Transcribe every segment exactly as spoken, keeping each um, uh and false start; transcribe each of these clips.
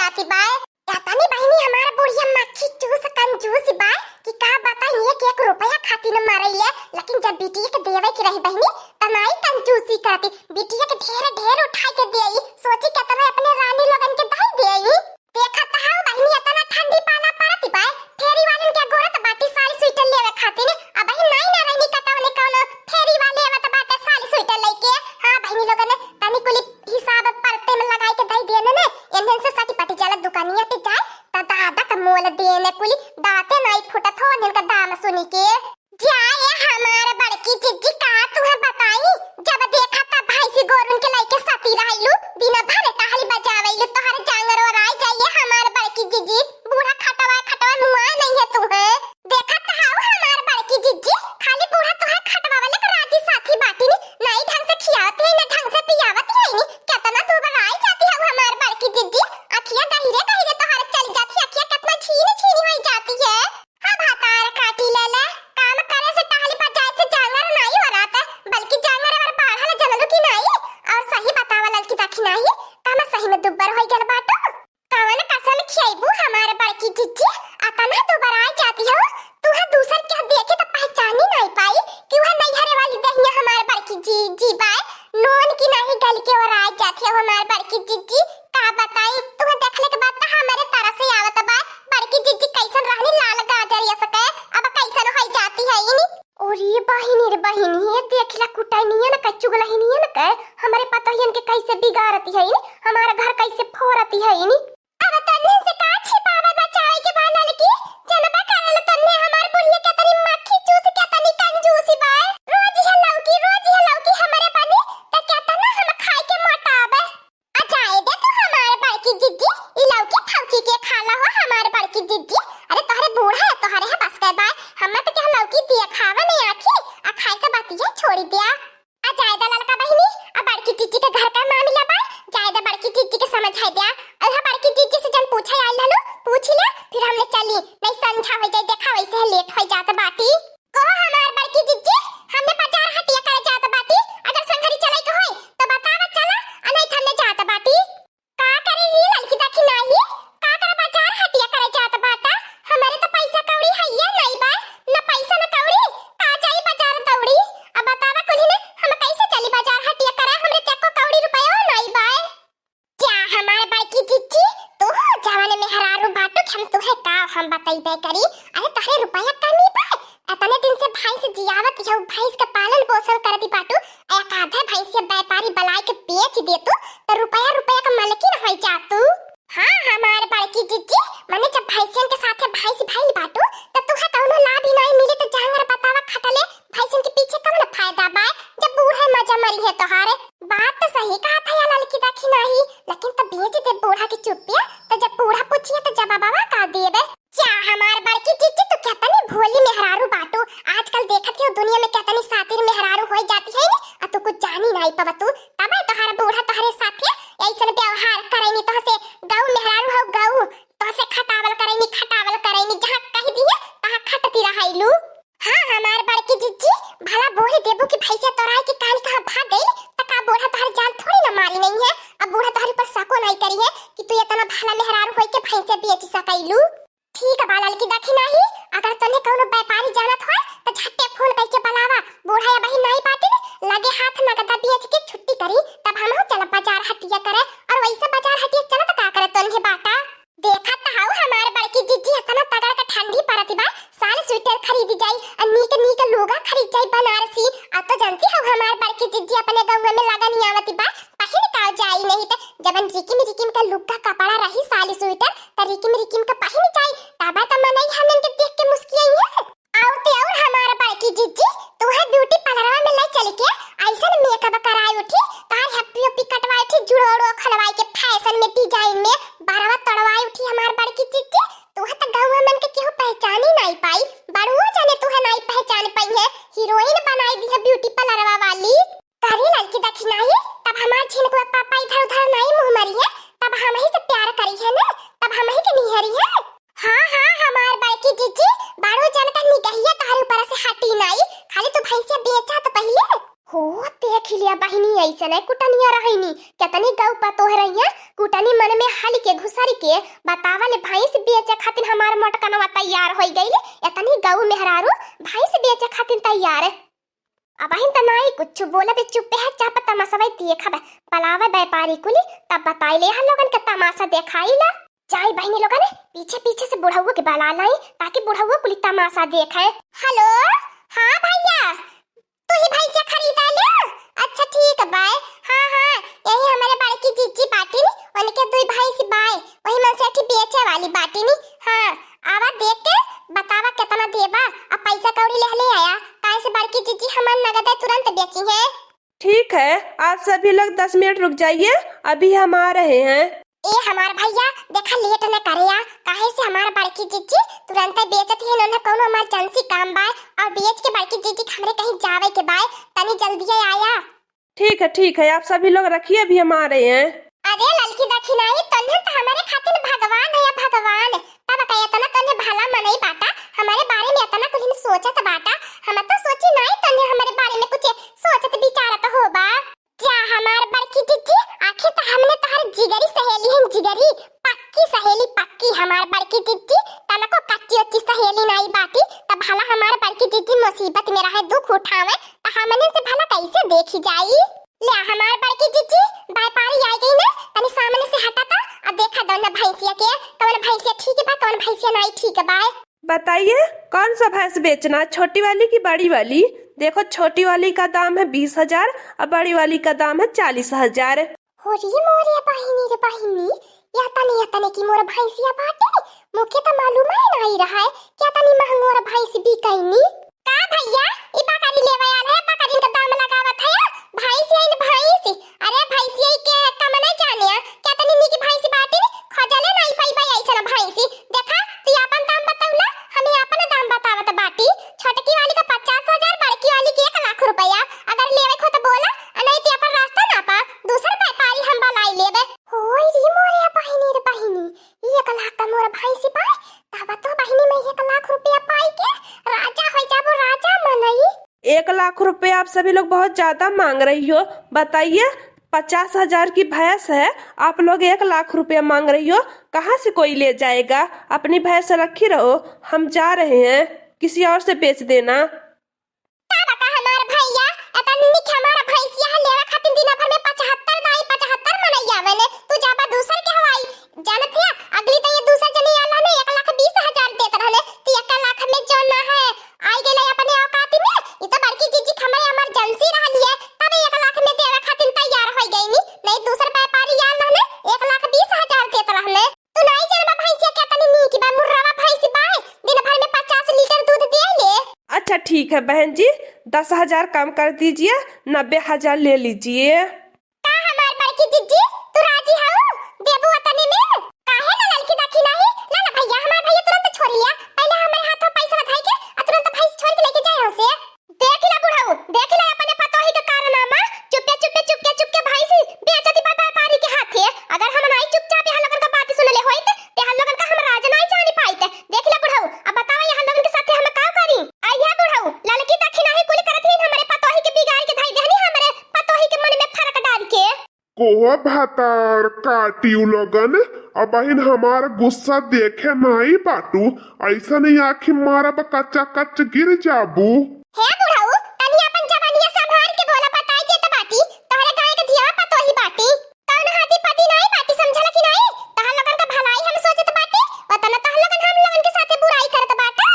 अति बाय, या तनी बहिनी हमार बुढ़िया मक्खी चूस कंजूस बाय कि का बताई, एक एक रुपया खातिर न मरैले, लेकिन जब बिटिया के देवे के रही बहिनी, त नाई कंजूसी करती, बिटिया के ढेर ढेर उठाई के देई, सोची केतना अपने रानी लोगन के दई देई। देखत हऊ बहिनी, एतना ठंडी पाला पड़त बाय, फेरी वालन के गोरत बाटी साड़ी स्वेटर लेवे खातिर। अबही नाई ना रहनी कटवले कौनो फेरी वाले आवत बाटे साड़ी स्वेटर लेके। हाँ बहिनी लोगन, तनी कुली हिसाब परते में लगाई के दई देने ने, एन्हन से सटी पटी जला दुकानिया पे जाए, त दादा का मोल देने कुली दाते नाई फुटत हो, एन्हन का दाम सुनी के। जाए हमार बड़की जिज्जी, का तुहे बताई, जब देखा तब भैंसी गोरुन के लइके सती रहलू, दिन भर टहली बजावैलू, तोहर जांगर ओराई जाइए हमार बड़की जिज्जी, बूढ़ा खटवा खटवा मुआ नहीं है तुहे। देखत हऊ हमार बड़की जिज्जी, खाली बूढ़ा तोहर खटवा वाले के राजी साथी बाटिन, नाई ढंग से खियावत है, ना ढंग से पियावत है, नी केतना दुबराई जाती हऊ हमार बड़की जिज्जी, अखिया गहिरे गहिरे तोहर चली जाती, अखिया केतना छीनी छीनी होई जाती है। हाँ, भातार काटी लेले, काम करे से टहली पर जाए से जांगर नाई हो रहत, बल्कि जांगर अगर बाढ़ल जनलू कि नाई। और सही बतावा ललकी दखिनाही, का मैं सही में दुब्बर होई गल बाटू? कवन कसम खियाइबू हमार बड़की जिज्जी, अतना दुबराई जाती हो, तुहे दूसर के देखे त पहचानी नाई पाई कि वह नैहरे वाली दहिया हमार बड़की जिज्जी बाय, नून की नाई गल के ओराई जाती हो हमार बड़की जिज्जी। का बताई, तुहे देखले के बाद त हमरे तरस आवत बा। बड़की जिज्जी कैसन रहनी लाल गाजर यस के, अब कैसन होई जाती है इनी। और ये बहिनी रे बहिनी, ये देखला कुटाई नियन का चुगलही नियन के, हमरे पतोहियन के कैसे बिगाड़ती है इनी, हमारा घर कैसे फोड़ती है इनी। अब तन्ने से का छिपावे बचावे के बा ललकी, जनबा करल तन्ने हमार बुढ़िया केतनी मक्खी चूस केतनी कंजूसी बा। रोज ये लौकी, रोज ये लौकी हमरे बनी, त केतना हम खाए के मोटाबे। आ जाए दे तू हमार बड़की जिज्जी, ई लौकी फौकी के खा ला हो हमार बड़की जिज्जी। अरे तोहरे बूढ़ा है, तोहरे है बस के बाय, हमें तो क्या लौकी दिए खावा नहीं आखी, आ खाए के बतिया छोड़ी दिया। आ जाए दा ललका बहिनी, आ बड़की जिज्जी के घर का मामला बा, जाए दा बड़की जिज्जी के समझाए दिया। अल्हा बड़की जिज्जी से जन पूछे आइल हलू, पूछ ले, फिर हमने चली, नहीं संझा हो जाए, देखा वैसे है लेट हो जात बाटी। कहो हमार बड़की जिज्जी, हमने बाजार हटिया करे जात बाटी, अगर संघरी चले के होई तो बतावा चला, आ नहीं त हमने जात बाटी। का करे ही ललकी दखिनाही, का करे बाजार हटिया करे जात बाटा, हमरे तो पैसा कौड़ी हइये नहीं बा, न पैसा न कौड़ी, का जाई बाजार दौड़ी। अब बतावा कुल्ही ने, हम कैसे चली बाजार हटिया करे, हमरे ते को कौड़ी रुपया नहीं बा। जा हमार बड़की जिज्जी, तू जवन मेहरारू बाटू कि हम तुहे का हम बतइबे करी। अरे तोहरे रुपया कमी बा, एतने दिन से भैंस जियावत हऊ, भैंस के पालन पोषण करती बाटू, एक आधे भैंसिया व्यापारी बलाय के बेच देतू, त रुपया रुपया के मालकिन होई जातू। हाँ हमार बड़की जिज्जी, मने जब भैंसियन के साथे भैंस भइल बाटू, त तुहे कौनो लाभ ही नाई मिली, त जांगर बतावा खटले भैंसियन के पीछे कौन फायदा बा, जब बूढ़े मजा मरी है तोहारे। बात तो सही कहा था या ललकी दखिनाही, लेकिन त बेच दे बूढ़ा के चुप्पिया, त जब बूढ़ा पूछिए त जवाबवा का देबे? जा हमार बड़की जिज्जी, तू केतनी भोली मेहरारू बाटू। आजकल देखत हो दुनिया में केतनी सातिर मेहरारू होई जाती है नी, आ तू कुछ जानी नाई पवतू। तबे तोहार बूढ़ा तोहरे साथे ऐसन व्यवहार करे नी, तोहसे गऊ मेहरारू हो गऊ, तोहसे खटावल करे नी, खटावल करे नी, जहाँ कह दिए तहाँ खटती रहैलू। हाँ हमार बड़की जिज्जी, भला बोली देबू कि भैंसिया तोराई के कान कहाँ भाग गई, त का बूढ़ा तोहर जान थोड़ी ना मारी नहीं है। अब बूढ़ा तोहर ऊपर शको नहीं करी है कि तू इतना भला मेहरारू होई के भैंसिया बेच सकैलू। ठीक बा ललकी दखिनाही, अगर तोने कौनो व्यापारी जानत होए त झट्टे फोन करके बुलावा। बूढ़ा या बहिन नाई बाटिन, लगे हाथ नगदा बेच के छुट्टी करी, तब हमहू चलब बाजार हटिया करे। और वैसे बाजार हटिया चलत का करे तोन्हे बाटा? देखत हऊ हमार बड़की जिज्जी, इतना तगड़ के ठंडी पड़त बा, साल स्वेटर खरीद जाई, आ नीक नीक लुगा खरीद जाई बनारसी। आ तो जानती हऊ हमार बड़की जिज्जी अपने गौवा में लगन आवत बा, पहिन का जाई नहीं त जवन रिकिम रिकिम का लुग्गा कपड़ा रही साली स्वेटर, त रिकिम रिकिम का पहिन जाई, तबे त मनई हमन के देख के मुस्कियाई है। आउ ते और हमार बड़की जिज्जी, तुहे ब्यूटी पार्लरवा में ले चल के ऐसन मेकअप कराए उठी, तार हप्पी हप्पी कटवाए उठी, जुड़ो उड़ो खलवाए के फैशन में, डिजाइन में, बरवा तोड़वाए उठी हमार बड़की जिज्जी। तुहे त गौवा मन के केहू पहचानी नाई पाई, बड़ुओ जाने तुहे नाई पहचान पाई है, हीरोइन बनाई दी है ब्यूटी पार्लरवा वाली। करे ललकी दखिनाही, तब हमार झिनकुआ पापा इधर उधर नाई मुँह मरी है, तब हमही से प्यार करी है ना, तब हमही के निहरी है। हाँ, हाँ, हमार बड़की जिज्जी, बारो जन का निगहिया तोहरे ऊपर से हटी नाई, खाली तू भैंसिया बेचा तो पहिले। हो, देख लिया बहिनी, ऐसे नहीं कुटनिया रहनी, कितनी गौ पतोह रही है, कुटनी मन में घुसर के, घुसर के बतावा ले, भैंस बेचे खातिर हमार मोटकनवा तैयार होइ गइल। एतनी गऊ मेहरारू भैंस बेचे खातिर तैयार। अबहिन त नाई कुछ बोलब, चुप्पे है, चाप तमाशा देखब। बलावे व्यापारी कुली, तब बताई ले हम लोगन के तमाशा देखाई ला। जाई बहिनी लोगन, पीछे पीछे से बुढ़ऊ के बला लाई, ताकि बुढ़ऊ कुली तमाशा देखे। हेलो, हाँ भैया, तू ही भैंसिया खरीदा ले? अच्छा ठीक बाय। हाँ हाँ, यही हमारे बड़की जीजी बाटिन, उनके दुई भैंस बाय, वही मन से अठी बेचे वाली बाटिन। हाँ, आवा देख के बतावा केतना देबा, आ पैसा कौड़ी लेहले आया, काहे से बड़की जीजी हमार नगदे तुरंत बेची है। ठीक है, आप सभी लोग दस मिनट रुक जाइए, अभी हम आ रहे हैं। ए हमार भैया, देखा लेट न करे आ, काहे से हमार बड़की जीजी तुरंत बेचत ही, उन्हें कौनो इमरजेंसी काम बाय, और बेच के बड़की जीजी के हमरे कहीं जावे के बाय, तनी जल्दी आया। ठीक है, ठीक है, आप सभी लोग रखिए, अभी हम आ रहे हैं। अरे ललकी दखिनाई, तन्ने तो हमारे खातिर भगवान है, भगवान। तब का इतना तन्ने भला मनई बाटा, हमारे बारे में इतना कुछ सोचत बाटा, हम तो सोची नाई तन्ने हमारे बारे में कुछ सोचत विचारत होबा। जा हमार बड़की जिज्जी, आखिर त हमने तोहर जिगरी सहेली हन, जिगरी, पक्की सहेली, पक्की हमार बड़की जिज्जी, तनको कच्ची उच्ची सहेली नाई बाटी, त भला हमार बड़की जिज्जी मुसीबत में रहे, दुख उठावे, त हमने से भला कैसे देखी जाई? ले हमार बड़की जिज्जी, व्यापारी आई गई ना, तनी सामने से हटा त, आ देखा दो ना भैंसिया के, कवन भैंसिया ठीक बा, कवन भैंसिया नाई ठीक बा। बताइए, कौन सा भैंस बेचना है, छोटी वाली की बड़ी वाली? देखो, छोटी वाली का दाम है बीस हजार और बड़ी वाली का दाम है चालीस हजार। हो रे मोरे बहिनी रे बहिनी, या तनी, या तनी की मोर भैंसिया बाटे, मुखे त मालूम ही नहीं रहा है, क्या तनी महंगोर भैंस बिकैनी। का भैया, ई बकरी लेवे आल है, बकरी का दाम लगावत है, भैंस है न भैंस। अरे भैंसिया के कम नहीं जाने, क्या तनी निकी भैंस बाटे, खोजले नहीं पाई भाई ऐसा भैंस। देखा, तू अपन दाम बतौला, हम अपन दाम बतावत बाटी। छोटकी वाली का पचास हजार, बड़की वाली के एक लाख रुपया। अगर लेवे को तो बोला, आ नहीं तो अपन रास्ता ना पा, दूसर व्यापारी हम बलाई लेबे। होय रे मोरे बहिनी रे बहिनी, एक लाख का मोर भैंस पाए, तब तो बहिनी मैं एक लाख रुपया पाई के राजा हो जाबो, राजा मनई। एक लाख रुपया आप सभी लोग बहुत ज्यादा मांग रही हो। बताइए, पचास हजार की भैंस है, आप लोग एक लाख रुपया मांग रही हो, कहाँ से कोई ले जाएगा? अपनी भैंस रखी रहो, हम जा रहे हैं, किसी और से बेच देना। का बता हमार भैया, एतन निक हमार भैंसिया लेवे खातिर दिन भर में पचहत्तर नाई पचहत्तर मनैया मैंने, तू जाबा दूसर के हवाई, जानत हिया, अगली तो ये दूसर जनी आला ने एक लाख बीस हजार देत रहले, तो एक लाख में जो ना है, आई गेले अपने औकात में। ई तो बड़की जीजी के हमरे इमरजेंसी रहली है, तब एक लाख में देवे खातिर तैयार हो गई नी, नहीं दूसर व्यापारी आल रहले, एक लाख बीस हजार देत रहले। तू नहीं जानबा भैंसिया के तनी नीक बा, मुर्रावा भैंस बा, दिन भर में पचास लीटर दूध दे ले। अच्छा ठीक है बहन जी, दस हजार कम कर दीजिए, नब्बे हजार ले लीजिए। का हमार बड़की जिज्जी, तू राजी हऊ? देबू अतने में? काहे ना ललकी दखिनाही? ला ना भैया, हमार भैया तुरंत छोड़ लिया। पहले हमरे हाथों पैसा बधाई के, आ तुरंत भैंस छोड़ के लेके जाए हमसे। देख ला बुढ़ऊ, देख ला अपने पतोही के कारनामा। चुपके, चुपके, चुपके, चुपके भैंस बेचती बा व्यापारी के हाथे। अगर हम नाई चुपचाप यहाँ लोगन का बात सुन ले होइत, ते हम लोगन का हम राज नाई जानी पाइत। देख ला बुढ़ऊ, अब बतावा यहाँ लोगन के साथे हम का करी? आई है बुढ़ऊ, ललकी दखिनाही कुल करत ही हमरे पतोही के बिगाड़ के धाई देहनी, हमरे पतोही के मन में फर्क डाल के। कोह भातार काटियो लगन, अबहिन हमार गुस्सा देखे नाई बाटू, ऐसा नहीं आँखी मारब कच्चा कच गिर जाबू। हे बुढ़ऊ, तनी अपन जवानिया संभाल के बोला, बताई देत बाटी, तोहरे गाय के धिया पतोही बाटी, कौन हाथी पति नाई बाटी, समझला कि नाई? तोहर लोगन का भलाई हम सोचत बाटी, वतना तोहर लोगन हम लोगन के साथे बुराई करत बाटा।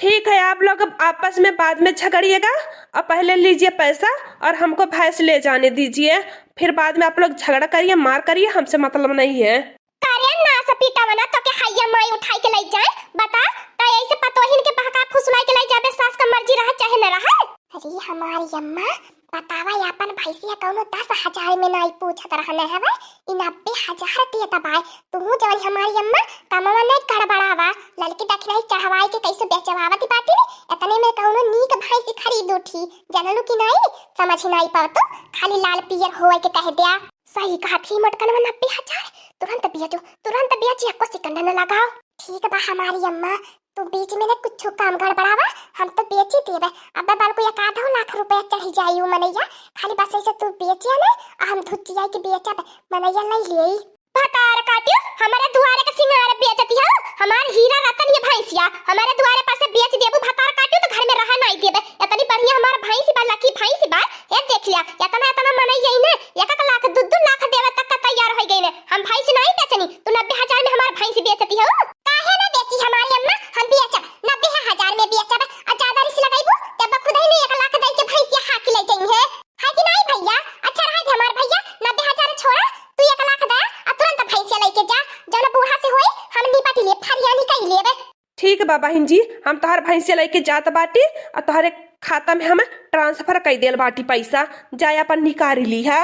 ठीक है, आप लोग आपस में बाद में झगड़िएगा, और पहले लीजिए पैसा और हमको भैंस ले जाने दीजिए, फिर बाद में आप लोग झगड़ा करिए, मार करिए, हमसे मतलब नहीं है। करे ना सपीटावना तो के हैया माई उठाई के ले जाए, बता, तो ऐसे पतोहिन के बहका फुसलाई के ले जाबे, सास का मर्जी रहा चाहे न रहा। अरे हमारी अम्मा, बतावा, आपन भैंसिया कौनो दस हजार में नाई पूछत रहने हवे, ई नब्बे हजार देत बाय। तू जवन हमारी अम्मा कमवा नहीं गड़बड़ावा, ललकी दखिनाही चढ़वाई के कैसे बेचवावत बाटी, इतने में कौनो नीक भैंस खरीद उठी, जानलू कि नाई, समझ नाई पावत, खाली लाल पियर होए के कह दिया। सही कहा थी मोटकनवा, नब्बे हजार, तुरंत बेचो, तुरंत बेचो, एको सेकंड न लगाओ। ठीक बा हमारी अम्मा, तू बीच में ना कुछ काम गड़बड़ावा, हम तो बेची देबे। अबे बालको एक आधो लाख रुपया चढ़ जाई उ मनैया, खाली बस ऐसे तू बेचिया ना, आ हम धुचिया के बेचब, मनैया ले लेई। भतार काटियो, हमरे दुआरे का सिंगार बेचती हो, हमार हीरा रतन ये भैंसिया, हमरे दुआरे पर से बेच देबू भतार काटियो तो घर में रहा नाई देबे। इतनी बढ़िया हमार भैंसी बा, लकी भैंसी बा, ये देख लिया, इतना इतना मनई यही ने एक एक लाख दू दू लाख देवे तक का तैयार हो गई ने। हम भैंस नाई बेचनी, तू नब्बे हजार में हमार भैंस बेचती हो। काहे ना बेची हमारी अम्मा, हम बेचब, नब्बे हजार में बेचब। आ ज्यादा रिस लगाइबू तब खुद ही ने एक लाख दे के भैंसिया हाकी ले जाई है। है कि नाई भैया? अच्छा रहा दे हमार भैया, नब्बे हजार छोड़ा, तू एक लाख दे, आ तुरंत भैंसिया लेके जा, जौन बूढ़ा से होई, हम निपट ले, फरियानी कई लेबे। ठीक बा बहिन जी, हम तोहार भैंसिया लेके जात बाटी, आ तोहरे खाता में हम ट्रांसफर कई देल बाटी पैसा, जाए अपन निकारी ली है।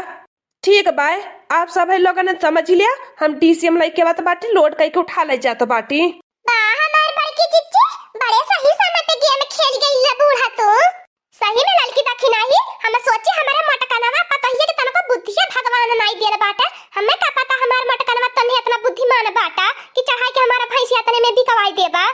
ठीक बा, आप सभे लोगन समझ लिया, हम डीसीएम लेके आवत बाटी, लोड कई के उठा ले जात बाटी। बा हमार बड़की जिज्जी, बड़े सही समझ के गेम खेल गई ले बूढ़ा तू। सही में ललकी दखिनाही, हम सोची हमारे मोटकनवा पतोहिया के तनको बुद्धिया भगवान नाई देले बाटे। हमें का पता हमार मोटकनवा तन्हे इतना बुद्धिमान बाटा कि चढ़ाई के हमारा भैंसिया इतने में बिकवाई देबा।